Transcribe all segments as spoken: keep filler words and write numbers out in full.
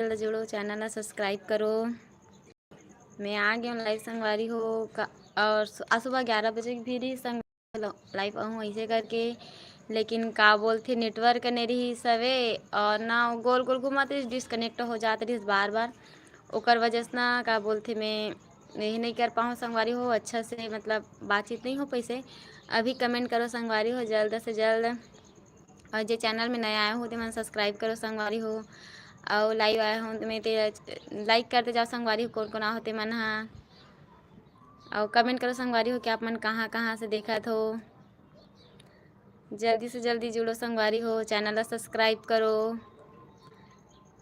जल्द जुड़ो, channel ला subscribe करो। मैं आ गया हूँ live संगवारी हो का, और सु-, आज सुबह ग्यारह बजे के भी रही संग-, चलो live आऊँ ऐसे करके, लेकिन का बोलथे, network नहीं रही सवे, और ना गोल गोल घुमाते, disconnect हो जात रही बार बार। ओकर वजह से ना, का बोलथे, मैं यही नहीं कर पाऊँ संगवारी हो, अच्छा से मतलब बातचीत नहीं हो पैसे। अभी comment करो संगवारी हो जल्द से जल्द, और जे channel में नया आए हो, ते मन subscribe करो संगवारी हो, और live आए हो, ते में ते like करते जाओ संगवारी हो, कौन कौन आए हो, ते मन हा, और comment करो संगवारी हो कि आप मन कहाँ कहाँ से देखत हो। जल्दी से जल्दी जुड़ो संगवारी हो, channel ला subscribe करो।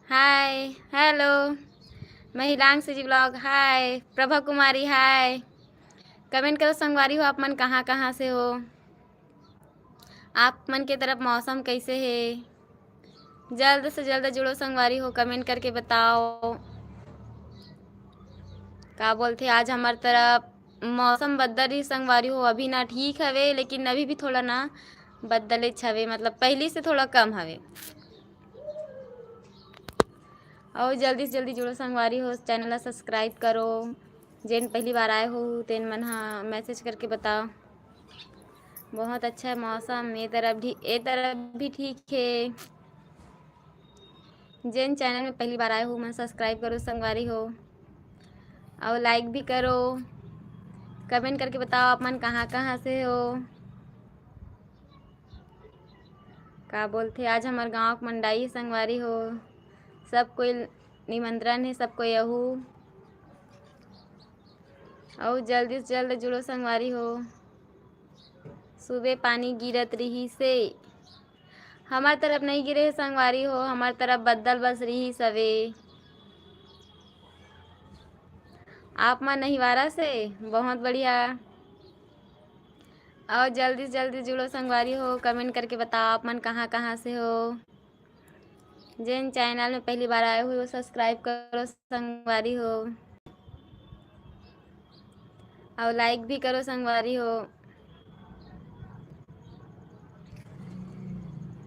Hi, hello, Mahilang C G vlog, hi, Prabha कुमारी, hi। Comment करो संगवारी हो, आप मन कहाँ कहाँ से हो, आप मन के तरफ मौसम कैसे है। जल्द से जल्द जुड़ो संगवारी हो, comment करके बताओ। का बोलथे, आज हमार तरफ मौसम बदल रही संगवारी हो, अभी ना ठीक हवे, लेकिन अभी भी थोड़ा ना बदलेच हवे, मतलब पहली से थोड़ा कम हवे। और जल्दी से जल्दी जुड़ो संगवारी हो, channel ला subscribe करो। जेन पहली बार आए हो, तेन मन हा message करके बताओ। बहुत अच्छा है मौसम, ये तरफ भी, ये तरफ भी ठीक है। जेन channel में पहली बार आए हो, मन subscribe करो संगवारी हो, और like भी करो। Comment करके बताओ, आप मन कहाँ कहाँ से हो। का बोलथे, आज हमार गांव के मंडाई है संगवारी हो, सब कोई निमंत्रण है, सब कोई आहू। अउ जल्दी से जल्द जुड़ो संगवारी हो। सुबह पानी गिरत रहिसे, हमर तरफ नहीं गिरे हे संगवारी हो, हमर तरफ बदल बस रहिस हवे। आप मन नहिवारा से, बहुत बढ़िया। अउ जल्दी से जल्दी जुड़ो संगवारी हो, comment करके बताओ आप मन कहाँ कहाँ से हो। जेन channel में पहली बार आए हो, वो subscribe करो संगवारी हो, अउ like भी करो संगवारी हो।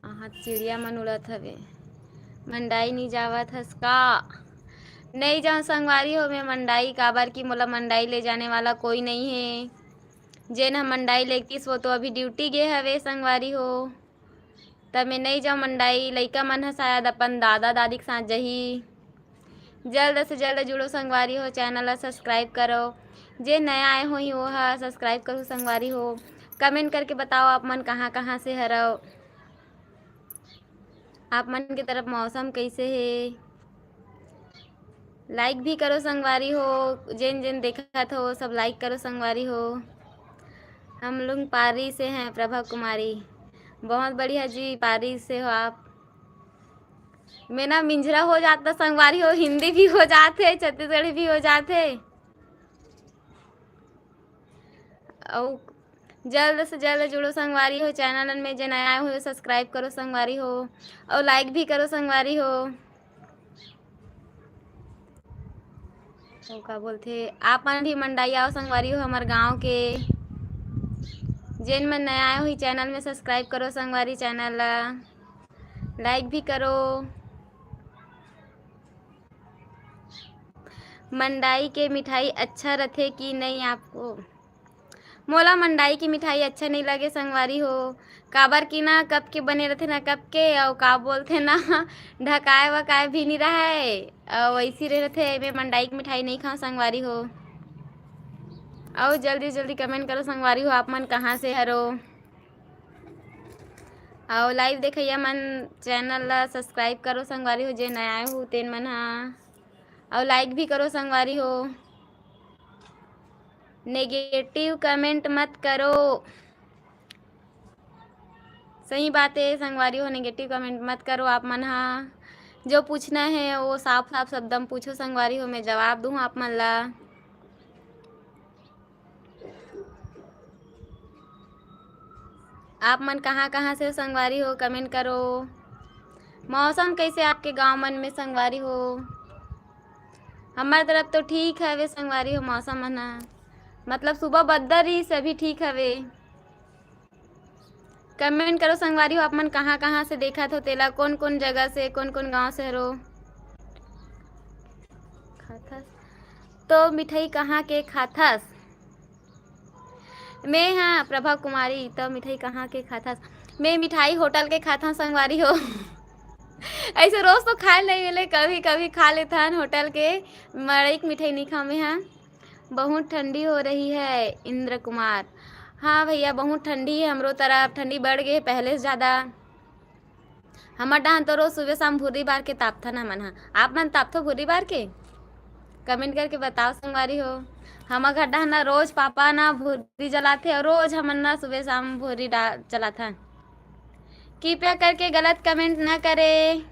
आहा, चिड़िया मन उड़त हवे। मंडाई नी जावत हस का? नहीं जाऊँ संगवारी हो मैं मंडाई, काबर कि मोला मंडाई ले जाने वाला कोई नहीं है। जेन ह मंडाई लेगतिस, वो तो अभी duty गे हवे संगवारी हो। त मैं नहीं जाऊँ मंडाई, लइका मन ह शायद अपन दादा दादी के साथ जही। जल्द से जल्द जुड़ो संगवारी हो, channel ला subscribe करो। जे नया आए होही, वो ह subscribe करो संगवारी हो। Comment करके बताओ, आप मन कहाँ कहाँ से हरव, आप मन के तरफ मौसम कैसे हे। Like भी करो संगवारी हो, जेन जेन देखत हो, सब like करो संगवारी हो। हम लोग पारी से हैं, प्रभा कुमारी। बहुत बढ़िया जी, पारी से हो आप। मैं ना मिंझरा हो जाता संगवारी हो, हिंदी भी हो जात हे, छत्तीसगढ़ी भी हो जात हे। अउ जल्द से जल्द जुड़ो संगवारी हो, channel में जे नया आए हो, subscribe करो संगवारी हो, अउ like भी करो संगवारी हो। अउ का बोलथे, आप मन भी मंडाई आओ संगवारी हो हमर गांव के। जेन मन नया आए हो, channel में subscribe करो संगवारी, channel ला like भी करो। मंडाई के मिठाई अच्छा रथे कि नहीं आपको? मोला मंडाई के मिठाई अच्छा नहीं लगे संगवारी हो, काबर कि ना कब के बने रथे ना कब के, अउ का बोलथे ना ढकाए वकाए भी नहीं रहे, अउ वैसी रहे रथे। मैं मंडाई के मिठाई नहीं खाऊं संगवारी हो। अउ जल्दी जल्दी comment करो संगवारी हो, आप मन कहाँ से हरो। अउ live देखइया मन channel ला subscribe करो संगवारी हो, जे नया आए हो तेन मन हा, अउ like भी करो संगवारी हो। Negative comment मत करो। सही बात है संगवारी हो, negative comment मत करो आप मन हा। जो पूछना है वो साफ साफ शब्द में पूछो संगवारी हो, मैं जवाब दूँ आप मन ला। आप मन कहाँ कहाँ से हो संगवारी हो, comment करो। मौसम कैसे आपके गांव मन में संगवारी हो? हमार तरफ तो ठीक हवे संगवारी हो मौसम मन ह, मतलब सुबह बदल रहिस, अभी ठीक हवे। Comment करो संगवारी हो, आप मन कहाँ कहाँ से देखत हो, तेला कोन कोन जगह से, कोन कोन गांव से हरो। खाथस? तो मिठाई कहाँ के खाथस? मैं हाँ प्रभा कुमारी, तो मिठाई कहाँ के खाथस? मैं मिठाई होटल के खाथस संगवारी हो। ऐसे रोज तो खाए नहीं मिले, कभी कभी खा लेथन होटल के। मड़ई के मिठाई नहीं खाओं मैं हाँ। बहुत ठंडी हो रही है इंद्र कुमार। हाँ भैया, बहुत ठंडी है हमरो तरफ, ठंडी बढ़ गई है पहले से ज्यादा। हमर डहान तो रोज सुबह शाम भुर्री बार के तापथन हमन ह। आप मन तापथो भुर्री बार के? कमेंट करके बताओ संगवारी हो। हमर घर डहान ना रोज पापा ना भुर्री जलाथे और रोज हमन ना सुबह शाम भुर्री डा-, जलाथन। कृपया करके गलत कमेंट ना करे।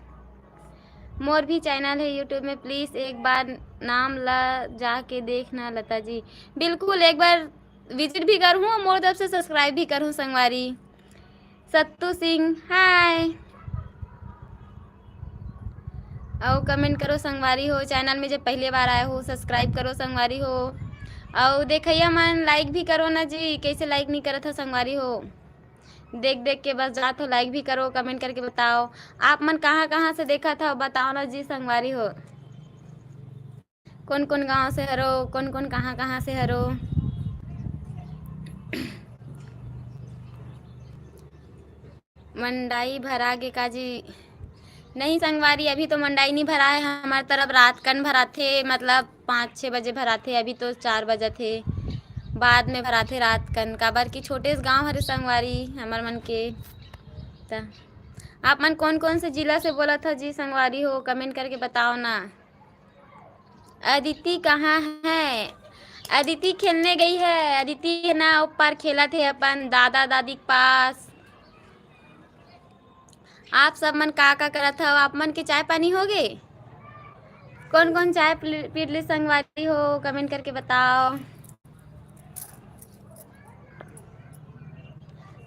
मोर भी चैनल है यूट्यूब में, प्लीज एक बार नाम ला जाके देखना लता जी। बिल्कुल, एक बार विजिट भी करहूँ, मोर तरफ से सब्सक्राइब भी करहूँ संगवारी। सत्तू सिंह, हाय। अउ कमेंट करो संगवारी हो, चैनल में जब पहली बार आए हो, सब्सक्राइब करो संगवारी हो। अउ देखइया मन लाइक भी करो ना जी, कैसे लाइक नहीं करत हो संगवारी हो? देख देख के बस जात हो, लाइक भी करो, कमेंट करके बताओ। आप मन कहाँ कहाँ से देखत हो, बताओ ना जी संगवारी हो। कौन कौन गांव से हरो, कौन कौन कहाँ कहाँ से हरो? मंडाई भरा गे का जी? नहीं संगवारी, अभी तो मंडाई नहीं भरा है। हमार तरफ रात कन भराथे, मतलब पाँच छः बजे भराथे, अभी तो चार बजत हे, बाद में भराथे रात कन, काबर कि छोटे से गांव हरे संगवारी हमर मन के। त आप मन कौन कौन से जिला से बोलत हो जी संगवारी हो, कमेंट करके बताओ ना। अदिति कहाँ है? अदिति खेलने गई है। अदिति है ना, ऊपर खेलत हे अपन दादा दादी के पास। आप सब मन का का करत हव? आप मन के चाय पानी हो गे? कौन कौन चाय पी-, पी ले संगवारी हो, कमेंट करके बताओ।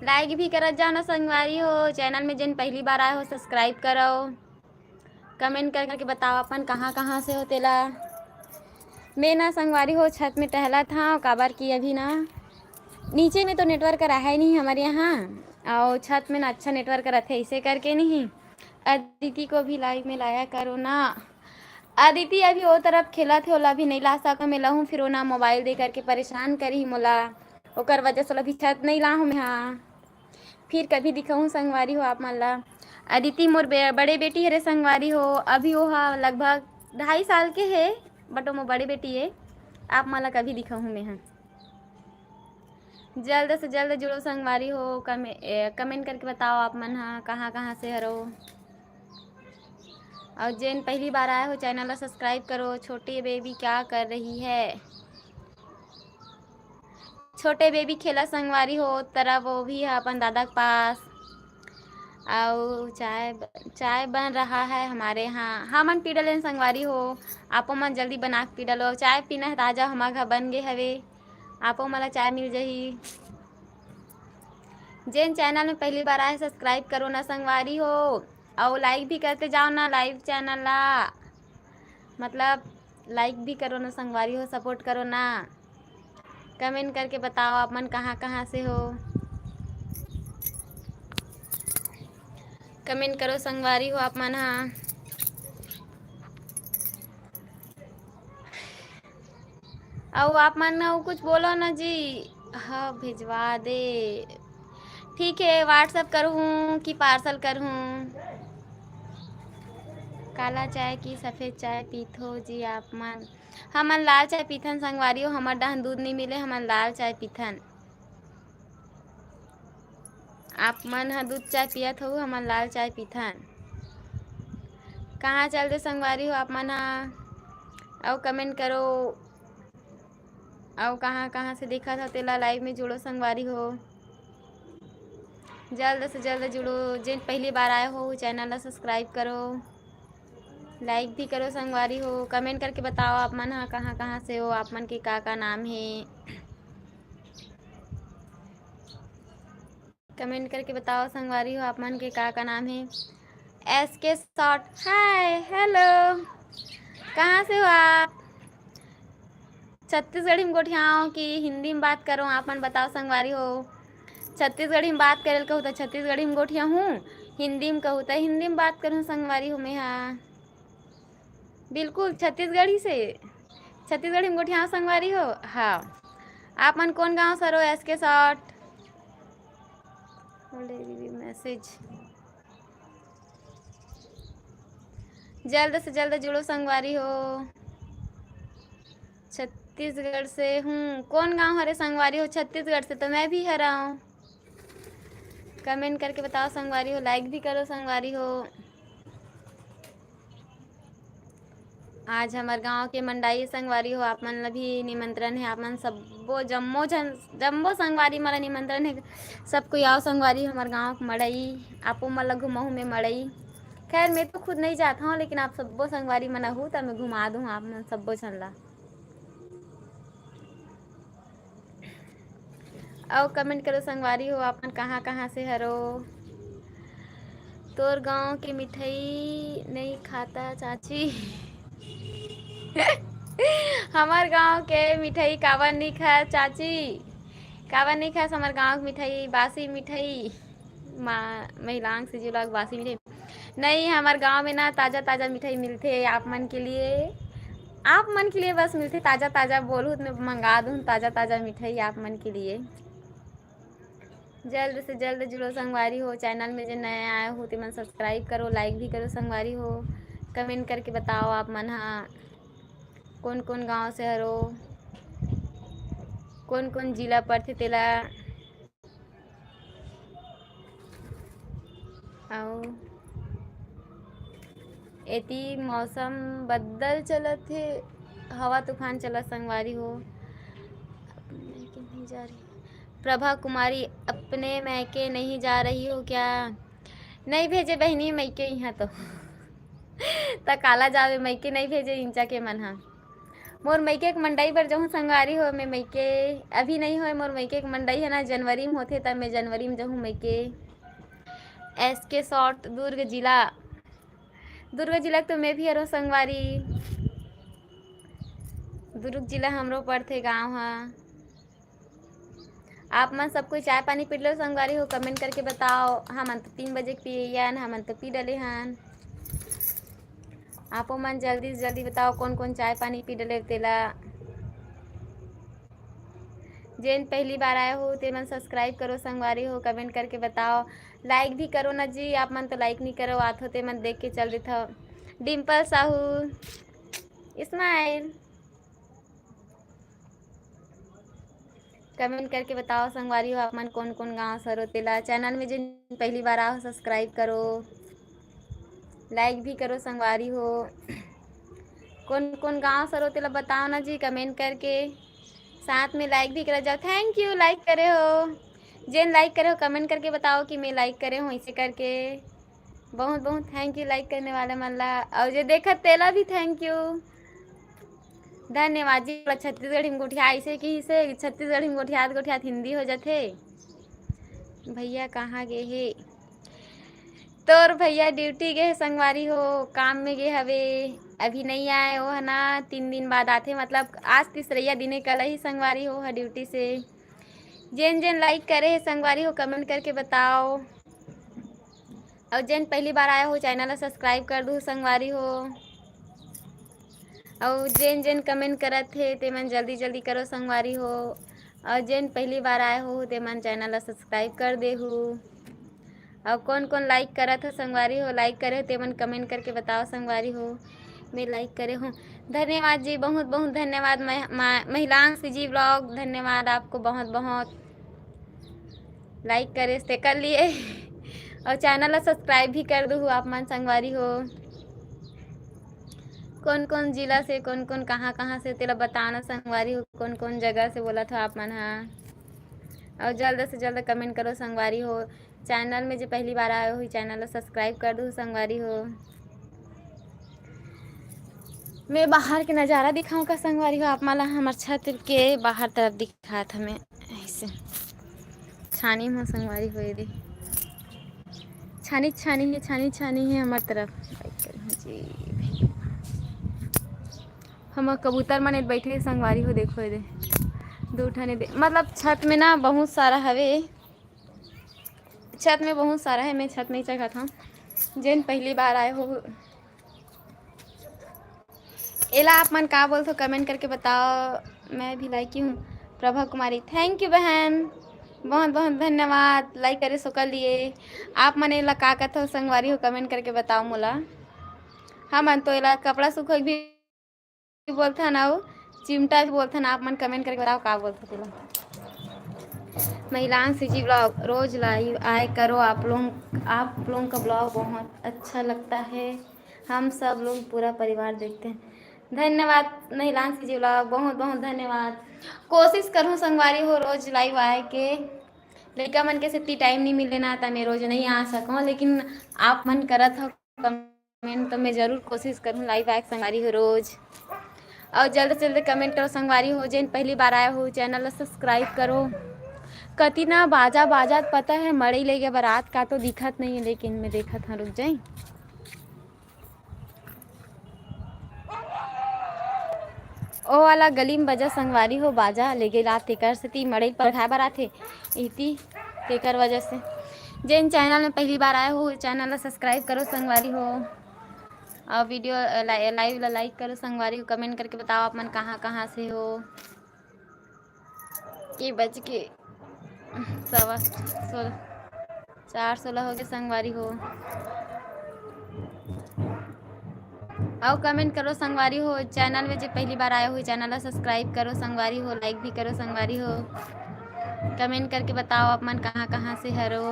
लाइक भी करत जाओ ना संगवारी हो, चैनल में जेन पहली बार आए हो सब्सक्राइब करो। कमेंट कर करके बताओ अपन कहाँ कहाँ से हो तेला। मैं ना संगवारी हो छत में टहलत हव, काबर कि अभी ना नीचे में तो नेटवर्क रहा ही नहीं हमारे यहाँ, और छत में ना अच्छा नेटवर्क रहते, इसे करके नहीं। अदिति को भी लाइव में लाया करो ना। अदिति अभी वो तरफ खेलत हे, ओला अभी नहीं ला सको मैं लहूँ, फिर वो ना मोबाइल दे करके परेशान करी मोला, ओकर वजह से ओला अभी छत नहीं लाहूँ मैं। हाँ, फिर कभी दिखाऊँ संगवारी हो आप मन ला। अदिति मोर बे-, बड़े बेटी हरे संगवारी हो, अभी वो हा लगभग ढाई साल के हे, but वो मोर बड़े बेटी हे। आप मन ला कभी दिखाऊँ मैं हाँ। जल्द से जल्द जुड़ो संगवारी हो, कमे-, ए, कमेंट करके बताओ आप मन हा कहाँ कहाँ से हरो। और जेन पहली बार आए हो चैनल ला सब्सक्राइब करो। छोटी बेबी क्या कर रही है? छोटे बेबी खेला संगवारी हो, तरह वो भी है अपन दादा के पास। अउ चाय ब-, चाय बन रहा है हमारे यहाँ, हमन पी डलेन संगवारी हो। आपो मन जल्दी बना के पी डलो। चाय पीना है ताजा, हमार घर बन गे हवे, आपो मन ला चाय मिल जही। जेन चैनल में पहली बार आए सब्सक्राइब करो ना संगवारी हो, अउ लाइक भी करते जाओ ना लाइव चैनल ला, मतलब लाइक भी करो ना संगवारी हो, सपोर्ट करो ना। कमेंट करके बताओ आप मन कहाँ कहाँ से हो, कमेंट करो संगवारी हो आप मन हा। अउ आप मन अउ कुछ बोलो ना जी। हाँ, भिजवा दे। ठीक है, WhatsApp करहूँ कि पार्सल करहूँ? काला चाय कि सफेद चाय पीथो जी आप मन? हमन लाल चाय पीथन संगवारी हो, हमर डहन दूध नहीं मिले, हमन लाल चाय पीथन। आप मन ह दूध चाय पियत हऊ, हमन लाल चाय पीथन। कहाँ चल दे संगवारी हो आप मन ह? अउ कमेंट करो, अउ कहाँ कहाँ से देखत हो तेला लाइव में जुड़ो संगवारी हो, जल्द से जल्द जुड़ो। जेन पहली बार आए हो चैनल ला सब्सक्राइब करो, लाइक भी करो संगवारी हो। कमेंट करके बताओ आप मन ह कहाँ कहाँ से हो, आप मन के का का नाम हे। कमेंट करके बताओ संगवारी हो आप मन के का का नाम हे। एस के शॉर्ट, हाय, हेलो, कहाँ से हो आप? छत्तीसगढ़ी में गोठियाओ कि हिंदी में बात करो, आप मन बताओ संगवारी हो। छत्तीसगढ़ी में बात करे ल कहू त छत्तीसगढ़ी में गोठिया हूँ, हिंदी में कहू त हिंदी में बात करूँ संगवारी हो मैं हा। बिल्कुल, छत्तीसगढ़ी से। छत्तीसगढ़ी में गोठियाओ संगवारी हो। हाँ, आप मन कौन गांव से हरो? एस के शॉर्ट। मैसेज। जल्द से जल्द जुड़ो संगवारी हो। छत्तीसगढ़ से हूँ। कौन गांव हरे संगवारी हो? छत्तीसगढ़ से तो मैं भी हराऊँ। कमेंट करके बताओ संगवारी हो, लाइक भी करो संगवारी हो। आज हमर गांव के मंडाई संगवारी हो, आप मन ला भी निमंत्रण है। आप मन सब्बो जम्मो झन, जम्मो संगवारी मन ला निमंत्रण है। सब कोई आओ संगवारी, हमर गांव के मड़ई, आपो मन ला घुमाहूँ मैं मड़ई। खैर, मैं तो खुद नहीं जात हूँ, लेकिन आप सब्बो संगवारी मन आहू त मैं घुमा दूँ आप मन सब्बो झन ला। अउ कमेंट करो संगवारी हो, आप मन कहाँ कहाँ से हरो? तोर गांव के मिठाई नहीं खाता चाची। हमर गांव के मिठाई काबर नहीं खा चाची? काबर नहीं खास हमर गांव के मिठाई? बासी मिठाई। माँ महिलांग से जुला बासी मिठाई। नहीं, हमर गांव में ना ताजा ताजा मिठाई मिलथे आप मन के लिए। आप मन के लिए बस मिलथे ताजा ताजा। बोलहू त मैं मंगा दूँ ताजा ताजा मिठाई आप मन के लिए। जल्द से जल्द जुड़ो संगवारी हो। चैनल में जे नया आए हो, ते मन सब्सक्राइब करो, लाइक भी करो संगवारी हो। कमेंट करके बताओ आप मन हा कौन कौन गांव से हरो, कौन कौन जिला पड़थे तेला। अउ एती मौसम बदल चलत हे, हवा तूफान चलत संगवारी हो। अपने मैके नहीं जा रही। प्रभा कुमारी, अपने मैके नहीं जा रही हो क्या? नहीं भेजे बहिनी मैके इहाँ तो। त काला जावे, मैके नहीं भेजे इंचा के मन हा। मोर मैके के मंडई बर जहूँ संगवारी हो, मैं मैके अभी नहीं होय, मोर मैके के मंडई है ना जनवरी में होथे, त मैं जनवरी में जहूँ मैके। एस के शॉर्ट, दुर्ग जिला। दुर्ग जिला के तो मैं भी हरो संगवारी। दुर्ग जिला हमरो पड़थे गांव हा। आप मन सब कोई चाय पानी पी लो संगवारी हो, कमेंट करके बताओ। हमन तो तीन बजे के पियन, हमन तो पी डले हन। आपो मन जल्दी से जल्दी बताओ कौन कौन चाय पानी पी डले तेला। जेन पहली बार आए हो ते मन सब्सक्राइब करो संगवारी हो, कमेंट करके बताओ, लाइक भी करो ना जी। आप मन तो लाइक नहीं करो, आथो ते मन देख के चल देथव। डिम्पल साहू, स्माइल। कमेंट करके बताओ संगवारी हो, आप मन कौन कौन गांव से हरो तेला। चैनल में जिन पहली बार आओ, सब्सक्राइब करो, लाइक भी करो संगवारी हो। कौन कौन गांव से हरो तेला बताओ ना जी, कमेंट करके। साथ में लाइक भी करा जाओ। थैंक यू, लाइक करे हो। जेन लाइक करे हो, कमेंट करके बताओ कि मैं लाइक करे हूँ, ऐसे करके। बहुत बहुत थैंक यू लाइक करने वाले मन ला, और जे देखत तेला भी थैंक यू, धन्यवाद जी। छत्तीसगढ़ी में गोठिया ऐसे कि इसे छत्तीसगढ़ी में गोठियात गोठियात हिंदी हो जाथे। भैया कहाँ गे हे? तोर भैया ड्यूटी गे हे संगवारी हो, काम में गे हवे, अभी नहीं आए। वो है ना, तीन दिन बाद आथे, मतलब आज तीसरैया दिने कल ही संगवारी हो ह ड्यूटी से। जेन जेन लाइक करे हे संगवारी हो, कमेंट करके बताओ। और जेन पहली बार आए हो, चैनल ला सब्सक्राइब कर दू संगवारी हो। और जेन जेन कमेंट करत हे, ते मन जल्दी जल्दी करो संगवारी हो। और जेन पहली बार आए हो, ते मन चैनल ला सब्सक्राइब कर देहू। और कौन कौन लाइक करत हो संगवारी हो, लाइक करे हो, ते मन कमेंट करके बताओ संगवारी हो। मैं लाइक करे हूँ। धन्यवाद जी, बहुत बहुत धन्यवाद। मह-, मा-, महिलांग सी जी ब्लॉग, धन्यवाद आपको बहुत बहुत। लाइक करे से कर लिए और चैनल ला सब्सक्राइब भी कर दू आप मन संगवारी हो। कौन कौन जिला से, कौन कौन कहाँ कहाँ से, तेला बताना संगवारी हो, कौन कौन जगह से बोलत हो आप मन हा। और जल्द से जल्द कमेंट करो संगवारी हो। चैनल में जो पहली बार आए हो, चैनल ला सब्सक्राइब कर दू संगवारी हो। मैं बाहर के नज़ारा दिखाऊं का संगवारी हो आप मन ला? हमर छत के बाहर तरफ दिखात हमें ऐसे छानी में संगवारी हो दे। छानी छानी है, छानी छानी है हमर तरफ। जी भैया, हम कबूतर मन बैठे संगवारी हो, देखो ये दे, दो ठने दे, मतलब छत में ना बहुत सारा हवे, छत में बहुत सारा है, मैं छत नहीं चघत हूँ। जेन पहली बार आए हो, एला आप मन का बोलथो, comment करके बताओ। मैं भी like ही हूँ। प्रभा कुमारी, thank you बहन, बहुत बहुत धन्यवाद like करे सो कर लिए। आप मन एला का कथो संगवारी हो, comment करके बताओ मोला। हमन तो एला कपड़ा सुखोय भी बोलथन अउ चिमटा भी बोलथन। आप मन comment करके बताओ का बोलथो तेला। महिलांग सीजी vlog रोज live आए करो। आप लोग, आप लोगों का vlog बहुत अच्छा लगता है। हम सब लोग पूरा परिवार देखते हैं। धन्यवाद महिलांग सीजी vlog, बहुत बहुत धन्यवाद। कोशिश करूँ संगवारी हो रोज live आए के। लइका मन के सेती time नहीं मिले ना, त मैं रोज नहीं आ सकूँ, लेकिन आप मन करत हो comment, तो मैं जरूर कोशिश करूँ live आए के संगवारी हो रोज। और जल्द से जल्द comment करो संगवारी हो। जेन पहली बार आए हो, channel ला subscribe करो। कति ना बाजा बाजात पता है, मड़ई ले गे बरात का तो दिखत नहीं है, लेकिन मैं देखत हूँ, रुक जाई। ओ वाला गली में बजा संगवारी हो, बाजा ले गे ला, तेकर सेती मड़ई परघाए बर आथे इति, तेकर वजह से। जेन channel में पहली बार आए हो, channel ला subscribe करो संगवारी हो, और video, अ, li-, live ला like करो संगवारी हो। Comment करके बताओ आप मन कहाँ कहाँ से हो। के बज के सवा सोलह, चार सोलह हो गए संगवारी हो। आओ comment करो संगवारी हो, channel में जे पहली बार आए हो channel ला subscribe करो संगवारी हो, like भी करो संगवारी हो। Comment करके बताओ आप मन कहाँ कहाँ से हरो।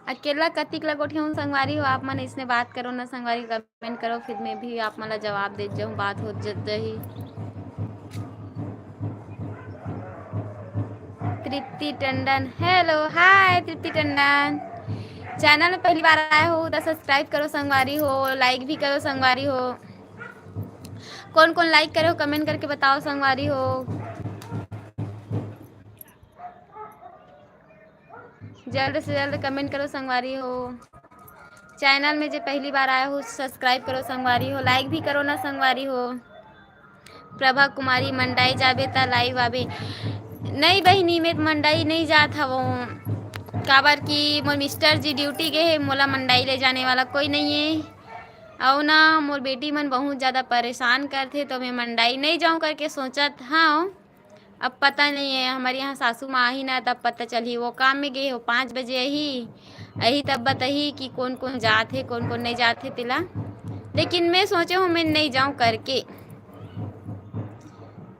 अकेला कतिक ला गोठियाहूँ संगवारी हो, आप मन इसने बात करो ना संगवारी, comment करो, फिर मैं भी आप मन ला जवाब दे जाऊँ, बात हो ज-, जाही। तृप्ति टंडन, hello, hi तृप्ति टंडन। Channel में पहली बार आए हो तो subscribe करो संगवारी हो, like भी करो संगवारी हो। कौन कौन like करे हो comment करके बताओ संगवारी हो। जल्द से जल्द comment करो संगवारी हो। Channel में जे पहली बार आए हो subscribe करो संगवारी हो, like भी करो ना संगवारी हो। प्रभा कुमारी, मंडई जाबे त live आबे। नहीं बहिनी, मैं मंडई नहीं जात हवों, काबर कि मोर mister जी duty गे हे, मोला मंडई ले जाने वाला कोई नहीं है। अउ ना मोर बेटी मन बहुत ज़्यादा परेशान करथे, तो मैं मंडई नहीं जाऊँ करके सोचत हवं। अब पता नहीं है, हमर यहाँ सासू माँ आही ना, तब पता चलही, वो काम में गे हो, पाँच बजे आही, आही तब बताही कि कौन कौन जात हे, कौन कौन नहीं जात हे तेला। लेकिन मैं सोचे हूँ मैं नहीं जाऊँ करके।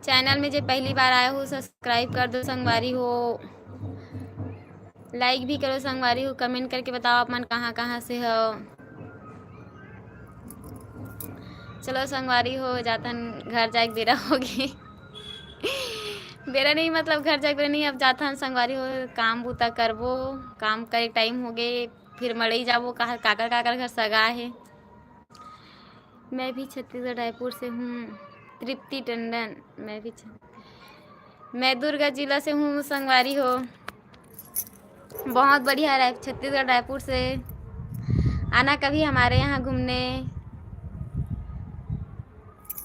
Channel में जे पहली बार आए हो subscribe कर दो संगवारी हो, like भी करो संगवारी हो, comment करके बताओ आप मन कहाँ कहाँ से हो। चलो संगवारी हो, जाथन घर जाए के बेरा हो गे। बेरा नहीं, मतलब घर जाए के बेरा नहीं, अब जाथन संगवारी हो, काम बूता करबो, काम करे time हो गे, फिर मड़ई जाबो, काकर काकर घर सगा हे। मैं भी छत्तीसगढ़ रायपुर से हूँ। तृप्ति टंडन, मैं भी छ-, मैं दुर्ग जिला से हूँ संगवारी हो। बहुत बढ़िया राय-, छत्तीसगढ़ रायपुर से आना कभी हमारे यहाँ घूमने।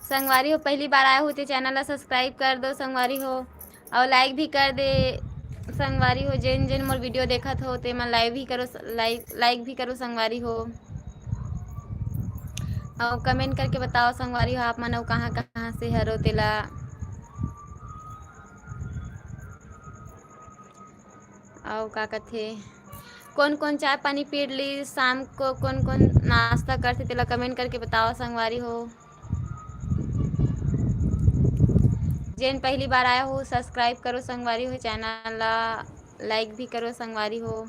संगवारी हो, पहली बार आए हो तो channel ला subscribe कर दो संगवारी हो, और like भी कर दे संगवारी हो। जेन जेन मोर video देखत हो ते मन like भी करो, like, like भी करो संगवारी हो, और comment करके बताओ संगवारी हो आप मन अउ कहाँ कहाँ से हरो तेला। अउ का कथे, कौन कौन चाय पानी पी ली, शाम को कौन कौन नाश्ता करथे तेला comment करके बताओ संगवारी हो। जेन पहली बार आए हो subscribe करो संगवारी हो, channel ला like भी करो संगवारी हो।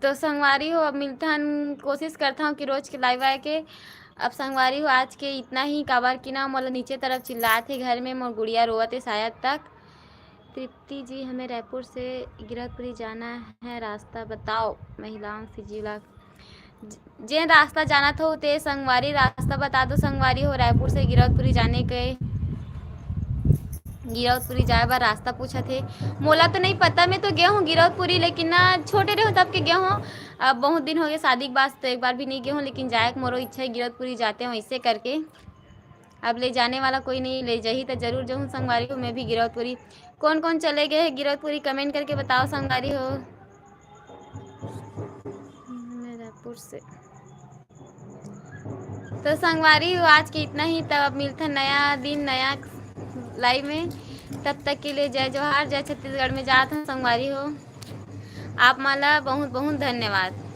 तो संगवारी हो, अब मिलथन, कोशिश करथन कि रोज के live आए के। अब संगवारी हो, आज के इतना ही, काबर कि ना मोला नीचे तरफ चिल्लात हे घर में, मोर गुड़िया रोवत हे शायद तक। तृप्ति जी, हमें रायपुर से गिरौदपुरी जाना है, रास्ता बताओ। Mahilang CG vlog। ज-, जेन रास्ता जानत हो ते संगवारी रास्ता बता दो संगवारी हो, रायपुर से गिरौदपुरी जाने के। गिरौदपुरी जाए बर रास्ता पूछत हे। मोला तो नहीं पता, मैं तो गए हूँ गिरौदपुरी, लेकिन ना छोटे रहे हूँ तब के गए हूँ। अब बहुत दिन हो गए शादी के बाद, तो एक बार भी नहीं गए हूँ, लेकिन जाए के मोरो इच्छा है गिरौदपुरी जाते हूँ ऐसे करके। अब ले जाने वाला कोई नहीं, ले जाही तो जरूर जाऊँ संगवारी हो। मैं भी गिरौदपुरी, कौन कौन चले गए हैं गिरौदपुरी, comment करके बताओ संगवारी हो। से। तो संगवारी हो, आज के इतना ही। तब अब मिलथन नया दिन, नया लाइव में। तब तक के लिए जय जोहार, जय छत्तीसगढ़ में जात हन संगवारी हो। आप मन ला बहुत बहुत धन्यवाद।